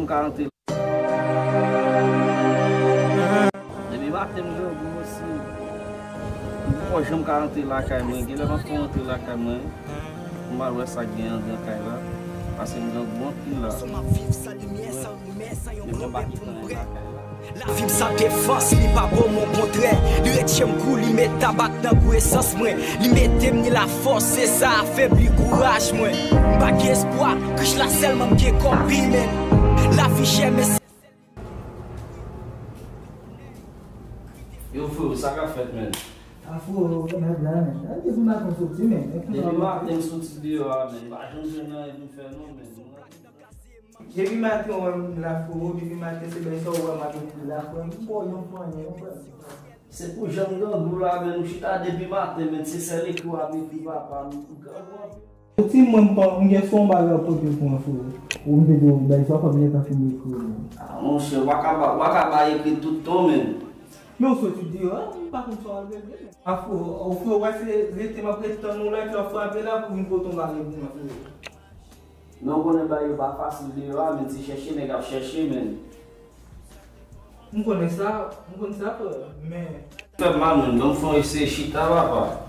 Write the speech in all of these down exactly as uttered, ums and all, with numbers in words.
Ka rantre. Depi maten m grangou osi. M poko janm ka rantre lakay mwen. Genlè m ap fè rantre lakay mwen. M al wè sa k gen anndan kay la. Paske m grangou anpil la. Mwen, m gen yon pakèt anyen lakay la. Lavi m san defans, li pa bon, men okontrè, li retire m gou, li met tabak nan gou esans mwen, li mete m ni lafòs, se sa afebli kouraj mwen. M pa gen espwa, krich la sèlman m gen kòm pi, men lavi chè, men se Yo, freo, sa k ap fèt, menn? A, freo, nèg la, menn. Depi maten m soti, menn. Depi maten m soti deyò a, menn. M pa janm jwenn anyen pou m fè, non, menn. Depi maten w wè m la, freo, depi maten se bèy sa w wè m ap ekri la, freo. M pa yon fè anyen, non, freo. Se pou jan m grangou la, menn. M chita depi maten, menn. Se sèl ekri w ap ekri, papa. M grangou anpil. Ti mwen, m pa, m gen son bagay pou di pou mwen, freo. Ou m te di w, bay sa, fòk m gentan fin ekri w, menn. Ah, monchè, w pa ka ba, w pa ka bay ekri tout tan, menn. Men ou soti deyò, ah, m pa konn sa w al regle, menn. Ah, freo, oh, freo, wè se rete m ap ret tann ou la, epi w ap frape la pou vin pote yon bagay pou mwen, freo. Men w konnen bagay yo pa fasil deyò a, menn, se chèche nèg ap chèche, menn. M konnen sa, m konn sa, frè, men. Fè m mal, menn, ban m fè yon eseye chita, papa.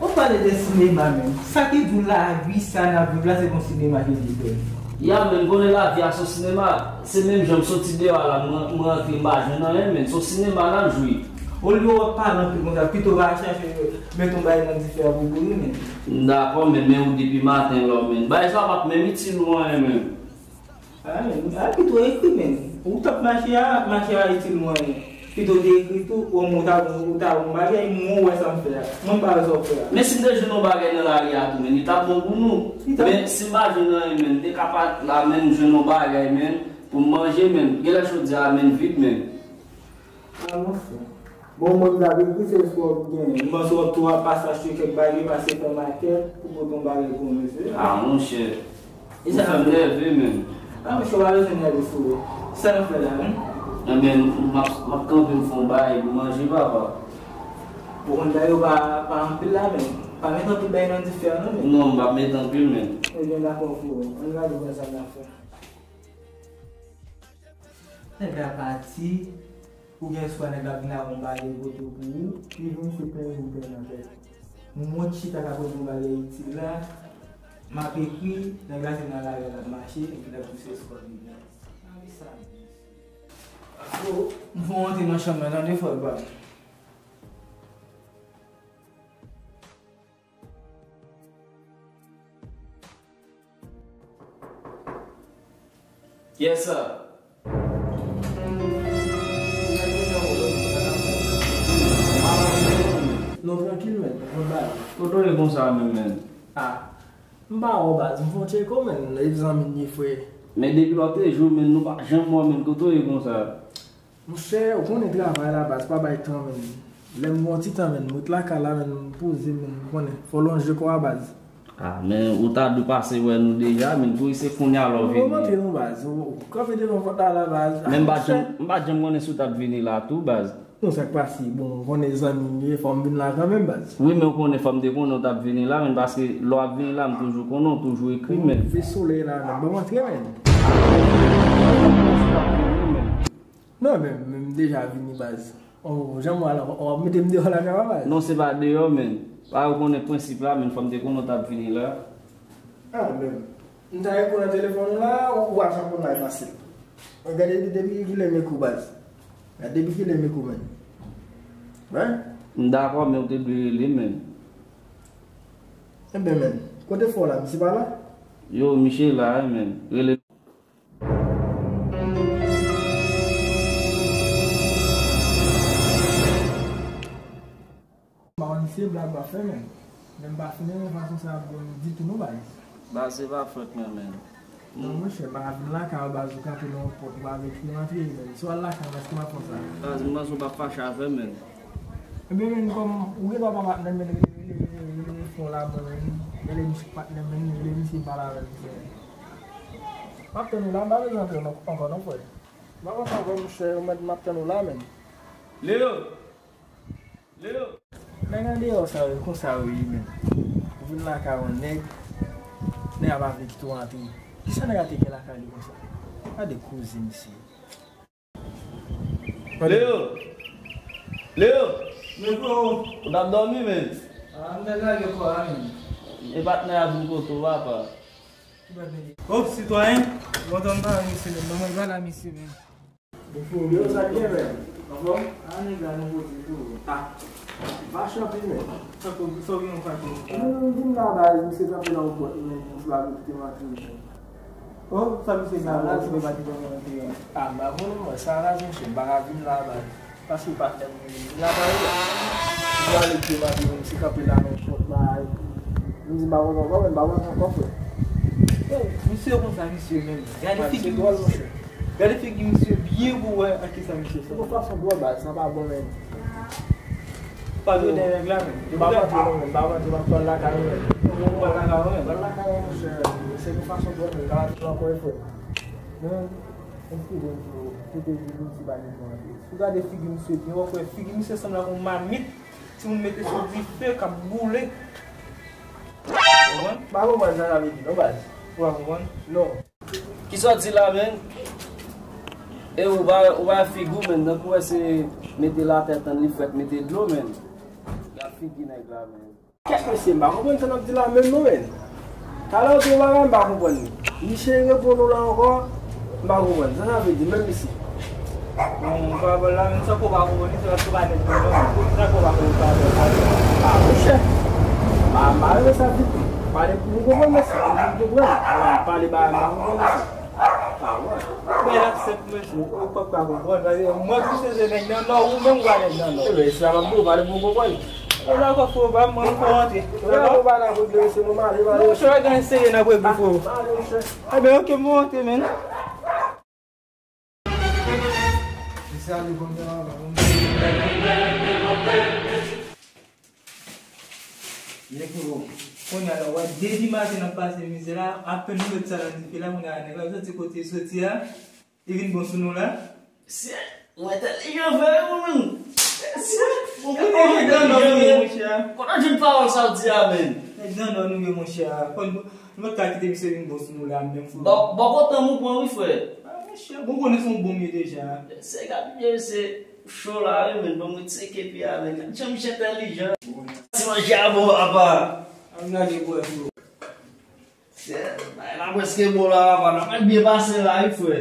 Ou pale de sinema, menn. Sa ki di w lavi sa n ap viv la, se yon sinema ki di, frè. Ya, menn, konnen lavi a se yon sinema. Se menm jan m soti deyò a la, mwen, mwen rantre, m pa jwenn anyen, menn. Se yon sinema n ap jwe. Olye w ap pale anpil konsa, pito w va chache mete yon bagay nan dife a pou boule, menn. M dakò, menn, men ou depi maten la, menn. Bagay sa p ap menm itil ou anyen, menn. Ah, men, ah, pito ekri, men. Ou t ap mache a, mache a itil mwen. Pito te ekri tou, o mwen ta, ou ta yon bagay, mwen wè sa m fè a. Mwen pa wè sa w fè a. Men si m te jwenn yon bagay nan lari a tou, men, li t ap bon pou nou. Li t ap Men si m pa jwenn anyen, men, m te ka pa la, men, m jwenn yon bagay, men, pou m manje, men. Genlè chòdyè a, men, vid, men. Ah, monchè. Bon, mwen m ta ekri se espwa w genyen. M panse w ap tou ap pase achte kèk bagay, pase fè makèt pou pote yon bagay pou mesye. Ah, monchè. Ou fè m nève, menn. Ah, monchè, w pa bezwen nève, freo. Sa n ap fè la, menn? Ebyen, m ap, m ap kanpe, m fè yon bagay pou manje, papa. Bon, bagay yo pa, pa anpil la, menn. Pa met anpil bagay nan dife a, non, menn. Non, m p ap met anpil, menn. Ebyen, dakò, freo. Ann gade pou wè sa n ap fè. Nèg la pati, ou gen espwa nèg la vin avè yon bagay pote pou ou, li vin se pèyi ou pèyi nan tèt. Mwen chita ka pote yon bagay itil la, m ap ekri, nèg la se nan lari l ap mache, epi l ap pouse espwa li gen. Lavi sa, mesye. Freo, m fè w antre nan chanm nan, tande, frè pa m. Kiyès sa? Non, trankil, men. Kote w ye konsa menm, men? Ah, m pa wè w, baz. M fè w tcheke w, men. E zanmi m ye, frè. Men depi lòt jou, men, nou pa janm wè, men. Kote w ye konsa? Monchè, ou konnen travay la, baz, pa bay tan, men. Lè m gon ti tan, men, m ret lakay la, men, m poze, men, ou konnen, fò w lonje kò a, baz. Ah, men, ou ta dwe pase wè nou deja, men, pou se kounye a lè w vini. Ou antre non, baz, ou, ou kanpe devan pòt la, la, baz. Men m pa janm, m pa janm konnen si w t ap vini la tou, baz. Non, sa k pase, bon, ou konnen zanmi m ye, fò m vin la kanmenm, baz. Wi, men ou konnen fò m te konnen w t ap vini la, men, paske lè w ap vini la, m toujou konnen w toujou ekri, men. Move solèy la, men, ban m antre, men. Non, men, men m deja vini, baz. Oh, jan m wè la, w ap mete m deyò la, jan w wè, baz. Non, se pa deyò, men. Pa ou konnen prensip la, men fò m te konnen w t ap vini la. Ah, men. M ta reponn nan telefòn ou la, ou, ou pa janm konn la fasil. Gade depi, depi kilè m ekri w, baz. Gade depi kilè m ekri w, men. Wen? M dakò, men ou te dwe rele, men. Enben, men. Kote frè w la, misye pa la? Yo, misye la, wi, men. Rele. M pa konn si se blag w ap fè, men. Men m pa fin renmen fason sa ap bon ditou non, baz. Baz, se pa fòt mwen, men. Non, monchè, m pa ka vin lakay ou, baz, ou kanpe nan yon pòt, ou pa vle pou m antre, men. Si w al lakay mwen, èske m ap fè sa? Baz, m panse w p ap fache avè m, men. Ebyen, men, kòm ou gen dwa pa patnè m, men, rele, rele, rele, rele, rele frè w la, mwen, men. Rele misye patnè m, men, rele misye pale avè l, men. M ap tann ou la, m pa bezwen antre non, ankò non, frè. M pa konn sa vre, monchè, ou mèt m ap tann ou la, men. Leo! Leo! Nèg andeyò sa yo konsa yo ye, men. Ou vin lakay yon nèg, nèg la pa vle kite w antre. Kisa nèg la te gen lakay li konsa? Gade koze misye. Leo! Leo! Men freo! Ou t ap dòmi, men? Ah, m t al lage kò a, men. E patnè a vin kote w, papa. Ki patnè? Oh, sitwayen! Lontan m pa wè misye, men. Ban mwen bal a misye, men. Yo, sa k gen, men? Anfòm? Ah, nèg la, nou poze tou. Ah, pa chanpil, men. Sa k, sa w gen yon pake? M vin la baz, misye kanpe nan yon pòt, men, yon ti bagay kite m antre, men. Oh, sa misye gen la, misye pa te konn antre an? Ah, m pa konnen, mwen, sa la, monchè, m pa ka vin la baz. Paske patnè m vin la baz la. M prale kite m antre, men, misye kanpe la nan yon pòt la. M di m pa konn ankò, men m pa konn ankò, frè. Yo, misye konsa, misye menm. Gade figi misye. Gade figi misye byen pou wè a kisa misye sanble. Se yon fason dwòl, baz, sa pa bon, men. Pa dwe dèyè nèg la, men. M pa antre non, men. M pa antre, m ap pran lakay ou, men. Ou pran lakay ou, men. Pran lakay ou, monchè. Se yon fason dwòl, men. Ka antre ankò, frè. Men, eskize m, frè. Kote vin, ti bagay pou antre. Si w gade figi misye byen, w ap wè figi misye sanble ak yon mamit. Timoun mete sou dife k ap boule. Ou konprann? M pa konprann sa sa vle di non, baz. Ou pa konprann? Non. Kisa w di la, menn? E ou pa, ou pa figi w, menn, tankou wè se mete l atè tann li frèt, mete dlo, menn. Gad figi nèg la, menn. Kèt mesye, m pa konprann sa n ap di la menm non, menn. Talè w di yon bagay m pa konprann li. Misye reponn ou la ankò, m pa konprann. Sa sa vle di menm mesye? Bon, m pa konprann la menm, sa k ou pa konprann li, se paske ou pa nèg mwen non. Sa k ou pa konprann sa vle di? Ah, monchè. M pa, m pa renmen sa vit. Pale pou m konprann mesye, pou m konprann. Pale bagay m pa konprann mesye. Ah, wè. Bagay la senp mesye, ou pa ka konprann. Mwen ki se nèg nan nò, ou menm ou pa nèg nan nò. Ebyen, se sa m ap di w, pale pou m konprann. Ou dakò, frè, ba m, mwen, nou fè rantre. Ou dakò? Ou pa dakò, se mwen, m ale, m ale. Non, monchè, w ap gen serye nan prebi, frè. M ale, monchè. Ebyen, oke, mwen rantre, menn. Misye ale konn nan avan. Ye, frè. Kounye a la, w ap depi maten n ap pase mizè la, apèn nou met sa nan dife la, kounye a nèg la soti kote l soti a. Li vin bon sou nou la. Mesye, ou entèlijan vre wi, menn. Mesye, ou entèlijan vre, monchè. Kote w jwenn pawòl sa w di a, menn? Nèg nan nò nou ye, monchè. Fò nou, nou pa ka kite misye vin bon sou nou la menm, frè. Bò, bò kote m ou pran wi, frè. Ah, monchè, bon, konnen se yon bon m ye deja. Se gade byen, se cho la wi, menn. Bon, mwen tcheke pi a, menn. Gade jan misye entèlijan. Ti manje a bon, papa. Ann gade bwè, frè. Bagay la prèske bon la, papa. N ap byen pase la, wi, frè.